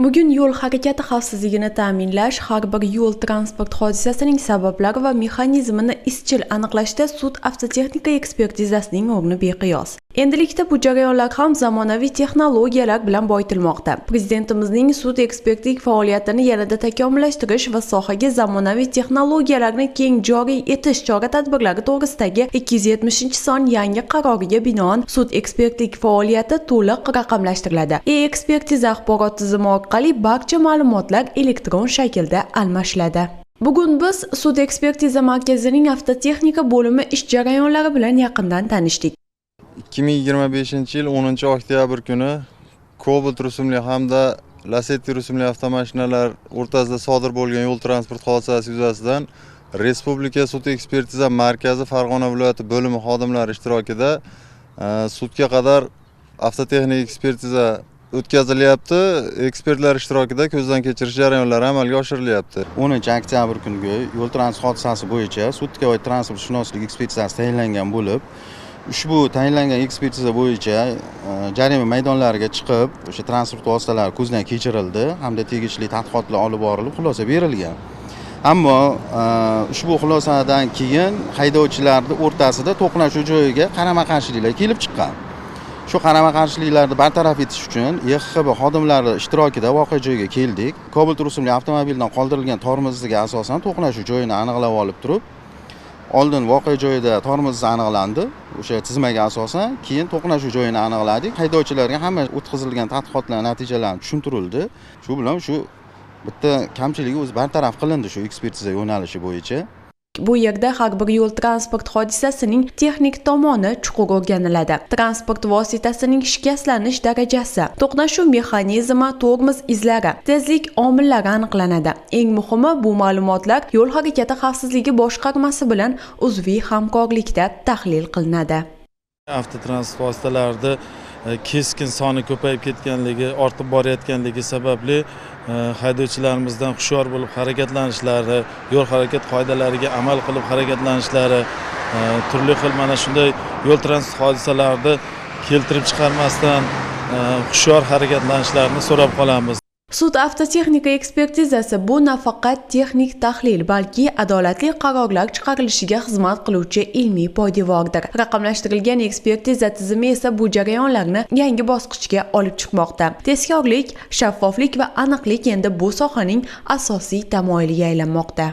Bugun yo'l harakati xavfsizligini ta'minlash, har bir yo'l transport hodisasining sabablari va mexanizmini izchil aniqlashda sud avtotexnika ekspertizasining o'rni beqiyos. Endilikda bu jarayonlar ham zamonaviy texnologiyalar bilan boyitilmoqda. Prezidentimizning sud ekspertlik faoliyatini yanada takomillashtirish va sohaga zamonaviy texnologiyalarni keng joriy etish chora-tadbirlari to'g'risidagi 270-son yangi qaroriga binoan sud ekspertlik faoliyati to'liq raqamlashtiriladi. E-ekspertiza axborot tizimi orqali barcha ma'lumotlar elektron shaklda almashiladi. Bugun biz sud ekspertiza markazining avtotexnika bo'limi ish jarayonlari bilan yaqindan tanishdik. 2025-yil 10-oktyabr kuni Cobalt rusumli hamda Lacetti rusumli avtomashinalar o'rtasida sodir bo'lgan yo'l transport hodisasi yuzasidan Respublika sud ekspertiza markazi Farg'ona viloyati bo'limi xodimlari ishtirokida sudga qadar avtotexnik ekspertiza o'tkazilyapti. Ekspertlar ishtirokida ko'zdan kechirish jarayonlari amalga oshirilyapti. 10-oktyabr kungi yo'l transport hodisasi bo'yicha sudga oid transportshunoslik ekspertizasi tayinlangan bo'lib, ushbu tayinlangan ekspertiza bo'yicha jarima maydonlariga chiqib, o'sha transport vositalari ko'zdan kechirildi hamda tegishli tadqiqotlar olib borilib, xulosa berilgan. Ammo ushbu xulosadan keyin haydovchilarning o'rtasida to'qnashuv joyiga qarama-qarshiliklar kelib chiqqan. Shu qarama-qarshiliklarni bartaraf etish uchun YHXB xodimlari ishtirokida voqea joyiga keldik. Cobalt rusumli avtomobildan qoldirilgan tormoziga asosan to'qnashuv joyini aniqlab olib turib, oldin voqea joyida tormoz aniqlandi, o'sha chizmaga asosan, keyin to'qnashuv joyini aniqladik. Haydovchilarga hamma o'tkazilgan tadqiqotlar natijalari tushuntirildi. Shu bilan shu bitta kamchiligi o'zi bartaraf qilindi shu ekspertiza yo'nalishi bo'yicha. Bu yerda har bir yo'l transport hodisasining texnik tomoni chuqur o'rganiladi. Transport vositasining shikastlanish darajasi, to'qnashuv mexanizmi, tormoz izlari, tezlik omillari aniqlanadi. Eng muhimi, bu ma'lumotlar yo'l harakati xavfsizligi boshqarmasi bilan uzviy hamkorlikda tahlil qilinadi. Avtotransport vositalarida keskin soni ko'payib ketganligi, ortib borayotganligi sababli haydovchilarimizdan hushyor bo'lib harakatlanishlari, yo'l harakat qoidalariga amal qilib harakatlanishlari, turli xil mana shunday yo'l transport hodisalarini keltirib chiqarmasdan hushyor harakatlanishlarini so'rab qolamiz. Sud avtotexnika ekspertizasi bu nafaqat texnik tahlil, balki adolatli qarorlar chiqarilishiga xizmat qiluvchi ilmiy poydevordir. Raqamlashtirilgan ekspertiza tizimi esa bu jarayonlarni yangi bosqichga olib chiqmoqda. Tezkorlik, shaffoflik va aniqlik endi bu sohaning asosiy tamoyiliga aylanmoqda.